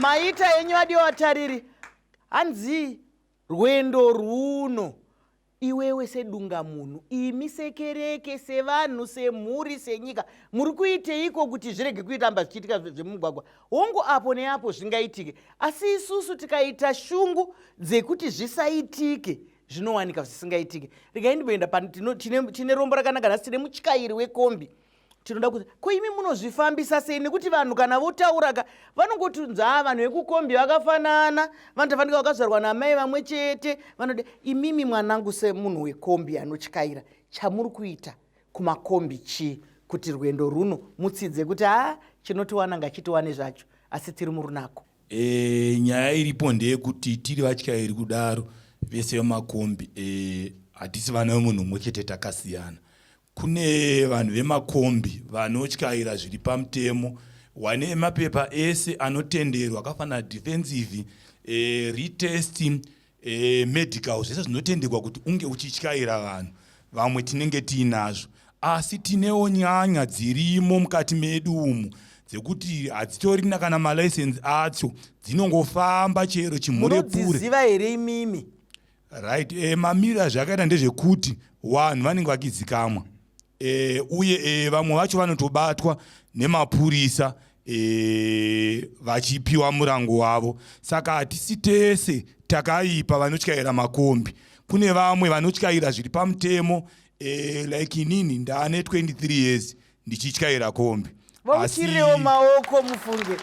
Maita henyu vadiwa vatariri. Hanzi rwendo rwuno iwewe sedungamunhu, imi sekereke, sevanhu, semhuri, senyika, muri kuiteiko kuti zvirege kuitamba zvichiitika zvemumugwagwa? Hongu, apo neapo zvingaitike, asi isusu tikaita shungu dzekuti zvisaitike, zvinowanika zvisingaitike. Regai ndimboenda pano, tine rombo rakanaka nhasi, tine mutyairi wekombi. Tinoda kuti ko imi munozvifambisa sei, nekuti vanhu kana votaura ka vanongoti nzaa vanhu vekukombi vakafanana, vanotafanika vakazvarwa namai vamwe chete, vanode imimi mwanangu semunhu wekombi anotyaira, chamuri kuita kumakombi chii kuti rwendo runo mutsidze kuti haa chinotiwana ngachitiwane zvacho, asi tiri murunako? Nyaya iripo ndeyekuti tiri vatyairi kudaro vese vemakombi, hatisi vana vemunhu mumwe chete, takasiyana. Kune vanhu vemakombi vanotyaira zviri pamutemo, wane mapepa ese anotenderwa akafanana defensive, retest, medical, zvese zvinotenderwa kuti unge uchityaira vanhu. Vamwe tinenge tiinazvo, asi tinewo nyanya dzirimo mukati medu umu dzekuti hadzitorina kana malicense acho, dzinongofamba chero chimhurepure. Munodziziva here imimi? Right, mamiriro azvakaita ndezvekuti vanhu vanenge vachizikamwa, uye vamwe vacho vanotobatwa nemapurisa, vachipiwa murango wavo. Saka hatisi tese takaipa vanotyaira makombi, kune vamwe vanotyaira zviri pamutemo. Like inini ndaane 23 years ndichityaira kombi. Vauchirirewo maoko mufunge.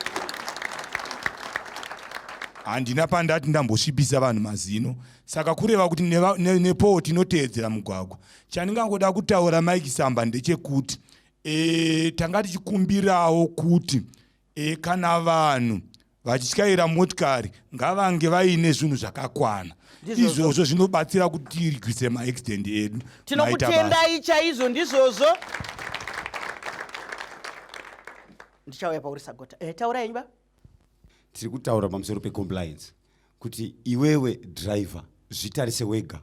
Handina pandati ndambosvipisa vanhu mazino, saka kureva kuti nepowo tinoteedzera mugwagwa. Chandingangoda kutaura, Mike Samba, ndechekuti tanga tichikumbirawo kuti kana vanhu vachityaira motikari ngavange vaine zvinhu zvakakwana. Izvozvo zvinobatsira kuti tirwise maaccident edu. Tinokutendai chaizvo. Ndizvozvo, ndichauya pauri Sagota. Taurai henyu ba. Tiri kutaura pamusoro pecompliance, kuti iwewe driver zvitarise wega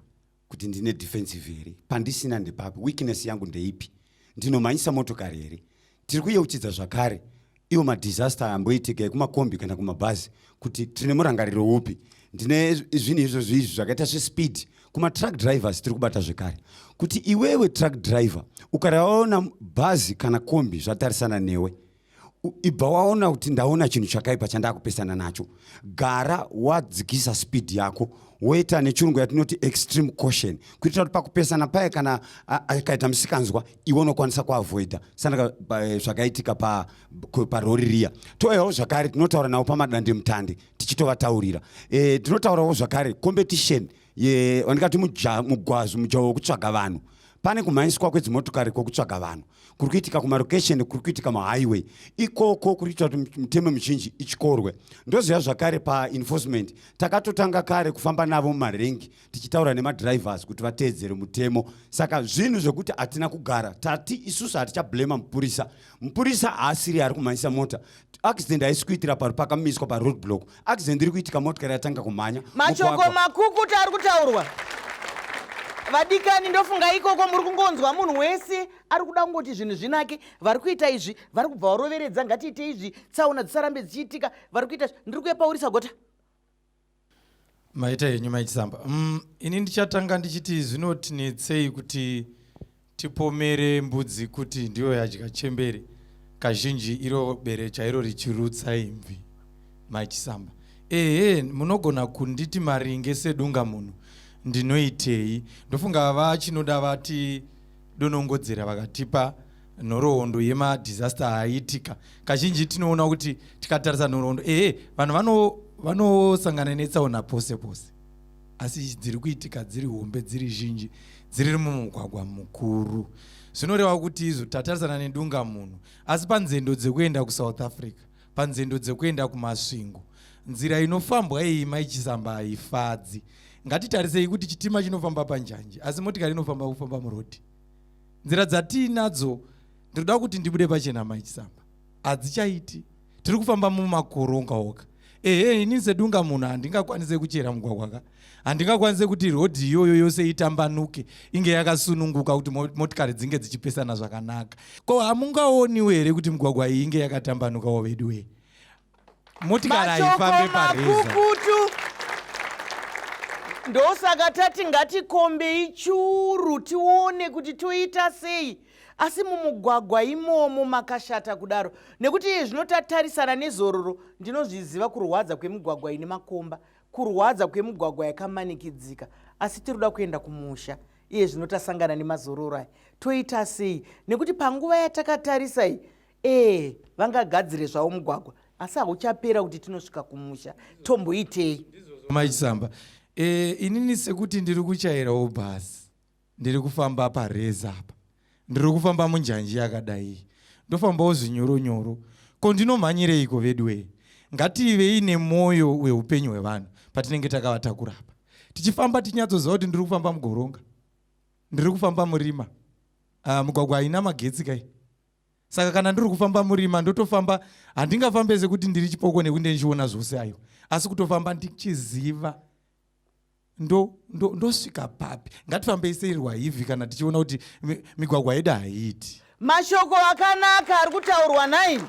kuti ndine defensive here, pandisina ndepapi, weakness yangu ndeipi, ndinomhanyisa motokari here. Tiri kuyeuchidza zvakare iwo madisaster amboitika ekumakombi kana kumabhazi, kuti tine murangariro upi, ndine zvinhu izvozvo izvi zvakaita sespeed. Kumatruck drivers tiri kubata zvekare kuti iwewe truck driver ukaraona bhazi kana kombi zvatarisana newe, ibva waona kuti ndaona chinhu chakaipa chandakupesana nacho, gara wadzikisa speed yako, woita nechirungu yatinoti extreme caution, kuitira kuti pakupesana paye kana akaita musikanzwa, iwe unokwanisa kuavoida saka zvakaitika parori riya. Toyawo zvakare tinotaura navo pamadandemutande tichitovataurira. Tinotaurawo zvakare competition wandikati mugwazo, mujaho wekutsvaga vanhu. Pane kumhanyiswa kwedzimotokari kwokutsvaga vanhu kuri kuitika kumarokesheni, kuri kuitika mahighway ikoko, kuri kuita kuti mitemo mizhinji ityorwe. Ndoziva zvakare paenforcement takatotanga kare kufamba navo mumarengi tichitaura nemadrivers kuti vateedzere mutemo. Saka zvinhu zvekuti hatina kugara tati isusu hatichablema mupurisa. Mupurisa haasiri ari kumhanyisa mota. Accident haisi kuitira pari pakamiswa paroad block. Accident iri kuitika motikari yatanga kumhanya. Mashoko mugwagwa. Makukuta ari kutaurwa, vadikani. Ndofunga ikoko muri kungonzwa munhu wese ari kuda kungoti zvinhu zvinake. Vari kuita izvi vari kubva varoveredza, ngatiite izvi tsaona dzisarambe dzichiitika. Vari kuita, ndiri kuya pauri Sagota. Maita henyu, Maichisamba. Ini ndichatanga ndichiti zvinotinetsei kuti tipomere mbudzi kuti ndiyo yadya chembere, kazhinji iro bere chairo richirutsa imvi. Maichisamba, ehe, munogona kunditi maringe sedunga munhu ndinoitei. Ndofunga vachinoda vati donongodzera, vakatipa nhoroondo yemadisaster aiitika kazhinji. Tinoona kuti tikatarisa nhoroondo, ehe, vanhu vanosangana netsaona pose pose, asi dziri kuitika dziri hombe, dziri zhinji, dziri mumugwagwa mukuru. Zvinoreva kuti izvo tatarisana nedunga munhu, asi panzendo dzekuenda kuSouth Africa, panzendo dzekuenda kuMasvingo, nzira inofambwa iyi, Maichisamba, haifadzi. Ngatitarisei kuti chitima chinofamba panjanji, asi motikari inofamba kufamba murodhi. Nzira dzatiinadzo, ndinoda kuti ndibude pachena, Maichisamba, hadzichaiti. Tiri kufamba mumakoronga oga. Ehe, ini sedunga munhu handingakwanise kuchera mugwagwa ka, handingakwanise kuti rodhi iyoyo yose itambanuke, inge yakasununguka kuti motikari dzinge dzichipesana zvakanaka. Ko hamungaoniwo here kuti migwagwa iyi inge yakatambanukawo, vedu wee? Motikari Mashoko haifambe pareza. makukutu. Ndosaka tati ngatikombei churu tione kuti toita sei. Asi mumugwagwa imomo makashata kudaro nekuti iye zvino tatarisana nezororo, ndinozviziva kurwadza kwemigwagwa ine makomba, kurwadza kwemigwagwa yakamanikidzika, asi tiri kuda kuenda kumusha. Iye zvino tasangana nemazororo aya, toita sei? Nekuti panguva yatakatarisa iyi, ee, vangagadzire zvavo mugwagwa, asi hauchapera kuti tinosvika kumusha. Tomboitei? Maichisamba, inini sekuti ndiri kuchairawo bhasi, ndiri kufamba pareza apa, ndiri kufamba munjanji yakadai, ndofambawo zvinyoronyoro. Ko ndinomhanyireiko veduwee? Ngativei nemwoyo weupenyu hwevanhu patinenge takavatakura apa tichifamba, tichinyatsoziva kuti ndiri kufamba mugoronga, ndiri kufamba murima. Mugwagwa haina magetsi kai. Saka kana ndiri kufamba murima, ndotofamba. Handingafambe sekuti ndiri chipoko nekuti ndichiona zvose ayo, asi kutofamba ndichiziva ndosvika ndo, ndo papi. Ngatifambei seirwahivhi kana tichiona kuti migwagwa yedu haiiti. Mashoko akanaka ari kutaurwa nai.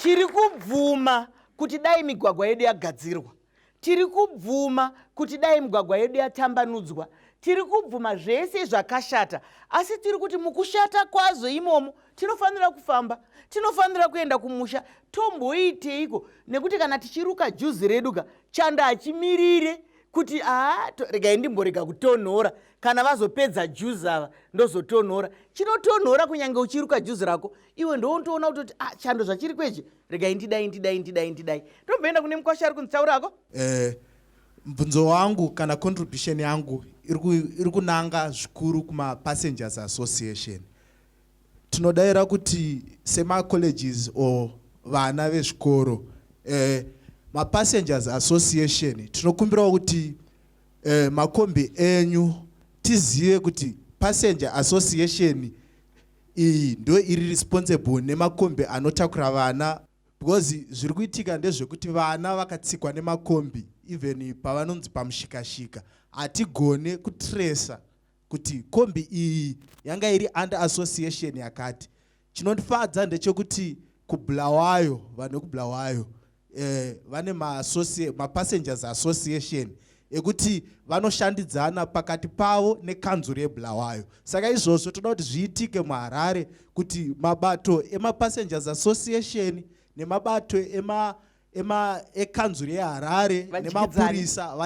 Tiri kubvuma kuti dai migwagwa yedu yagadzirwa, tiri kubvuma kuti dai migwagwa yedu yatambanudzwa, tiri kubvuma zvese zvakashata, asi tiri kuti mukushata kwazo imomo tinofanira kufamba, tinofanira kuenda kumusha. Tomboiteiko? Nekuti kana tichiruka juzi redu ka, chando hachimirire kuti aa, regai ndimborega kutonhora, kana vazopedza juzi ava ndozotonhora. Chinotonhora kunyange uchiruka juzi rako iwe. Ndoontoona kutoti ah, chando zvachiri kwechi, regai ndidai, ndidai, ndidai, ndidai. Ndomboenda kune mukwasha ari kunzi taurako. Mubvunzo wangu kana contribution yangu iri kunanga zvikuru kumapassengers association. Tinodayira kuti semacolleges or vana vezvikoro, mapassengers association, tinokumbirawo kuti makombi enyu tizive kuti passenger association iyi ndo iri responsible nemakombi anotakura vana, because zviri kuitika ndezvekuti vana vakatsikwa nemakombi, even pavanonzi pamushikashika, hatigone kutresa kuti kombi iyi yanga iri under association yakati. Chinondifadza ndechekuti kuBulawayo, vanhu vekuBulawayo vane mapassengers association ekuti vanoshandidzana pakati pavo nekanzuro yeBulawayo. Saka izvozvo toda kuti zviitike muHarare, kuti mabato emapassengers association nemabato ekanzuro yeHarare Vadyidzane. nemapurisa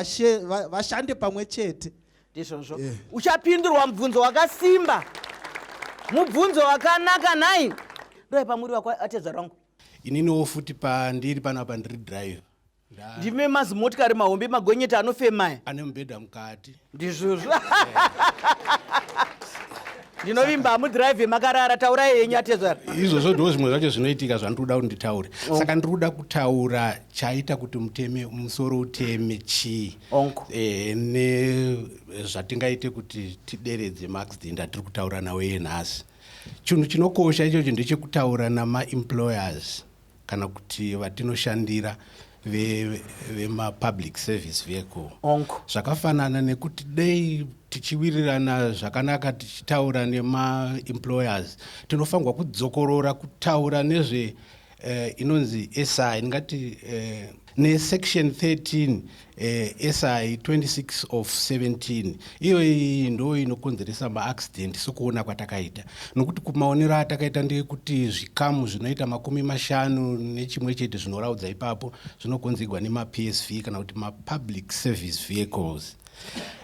vashande pamwe chete. Ndizvozvo. Uchapindurwa mubvunzo wakasimba, mubvunzo wakanaka. Nhai, ndoi pamuri atezvara wangu. Ininiwo futi pandiri panapa ndiri driver. Ndime mazimotikari mahombe, magonyeti anofemaya. Ane mubhedha mukati. Ndizvozvo. Ndinovimba hamudhiraivhe makarara. Taurai henyu, atezvara. Izvozvo ndo zvimwe zvacho zvinoitika zvandiri kuda kuti nditaure. Saka ndiri kuda kutaura chaita kuti muteme musoro uteme chii. Onko. Nezvatingaite kuti tideredze maaccident atiri kutaura nawo iye nhasi. Chinhu chinokosha ichocho ndechekutaura namaemployers kana kuti vatinoshandira vemapublic service vehicle. Onko. Zvakafanana nekuti dei tichiwirirana zvakanaka, tichitaura nemaemployers, tinofanirwa kudzokorora kutaura nezve inonzi SI, ndingati nesection 13 SI 26 of 17. Iyo iyi ndo inokonzeresa maaccident sekuona kwatakaita, nokuti kumaonero atakaita ndeyekuti zvikamu zvinoita 51 chete zvinoraudza ipapo zvinokonzerwa nemaPSV kana kuti mapublic service vehicles.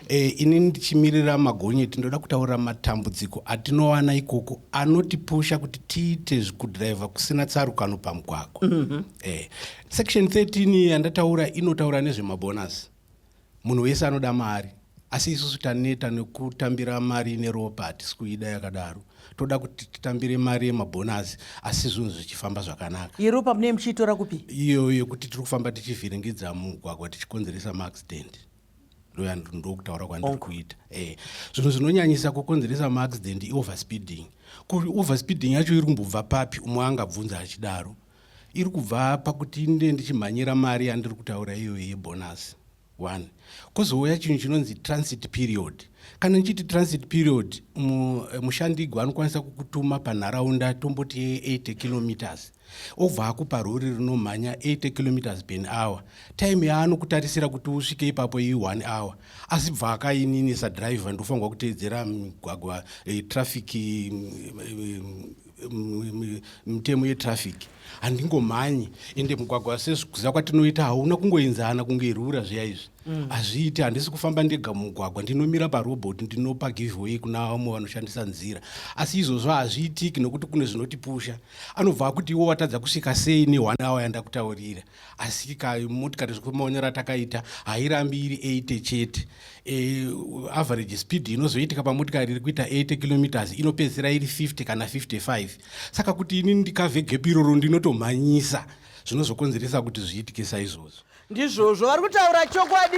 Ini ndichimirira magonyeti, ndoda kutaura matambudziko atinowana ikoko anotipusha kuti tiite kudhiraivha kusina tsarukano pamugwagwa. Section 13 yandataura inotaura nezvemabhonasi. Munhu wese anoda mari, asi isusu taneta nekutambira mari neropa. Hatisi kuida yakadaro. Toda kuti titambire mari yemabhonasi, asi zvinhu zvichifamba zvakanaka. Yeropa munee muchiitora kupi? Iyo yekuti tiri kufamba tichivhiringidza mugwagwa, tichikonzeresa maaccident, ndokutaura kwandiri kuita. Zvinhu zvinonyanyisa kukonzeresa maaccident ioverspeeding. Overspeeding yacho iri kumbobva papi? Umwe angabvunza achidaro. Iri kubva pakuti inde ndichimhanyira mari yandiri kutaura iyoyo yebhonasi one. Kwozouya chinhu chinonzi transit period. Kana ndichiti transit period, mushandigwi anokwanisa kukutuma panharaunda tomboti ye80 kilometers, obva akupa rori rinomhanya 80 kilometers per hour. Time yaanokutarisira kuti usvike ipapo i1 hour, asi bva akainini sadriver ndofanirwa kuteedzera migwagwa, traffic, mitemo yetraffic. Handingomhanyi, ende mugwagwa sekuziva kwatinoita hauna kungoenzana kunge rura zviya izvi. Hazviiti. Handisi kufamba ndega mumugwagwa, ndinomira parobot, ndinopa give way kuna vamwe vanoshandisa nzira. Asi izvozvo hazviitiki nokuti kune zvinotipusha. Anobva akuti iwo watadza kusvika sei ne1 hour yandakutaurira? Asi motikari, zvekumaonero atakaita, hairambi iri 80 chete. Average speed inozoitika pamotikari iri kuita 80 kilometers inopedzisira iri 50 kana 55. Saka kuti ini ndicover gap iroro, ndinotomhanyisa, zvinozokonzeresa kuti zviitike saizvozvo. Ndizvozvo, vari kutaura chokwadi,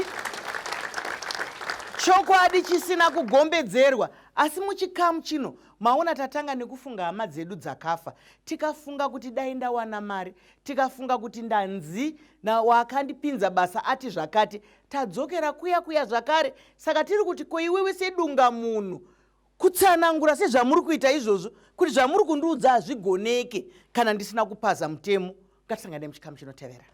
chokwadi chisina kugombedzerwa. Asi muchikamu chino maona tatanga nekufunga hama dzedu dzakafa, tikafunga kuti dai ndawana mari, tikafunga kuti ndanzi wakandipinza basa ati zvakati. Tadzokera kuya kuya zvakare. Saka tiri kuti koiwewe sedunga munhu, kutsanangura sezvamuri kuita izvozvo kuti zvamuri kundiudza hazvigoneke kana ndisina kupaza mutemo. Ngatisangane muchikamu chinotevera.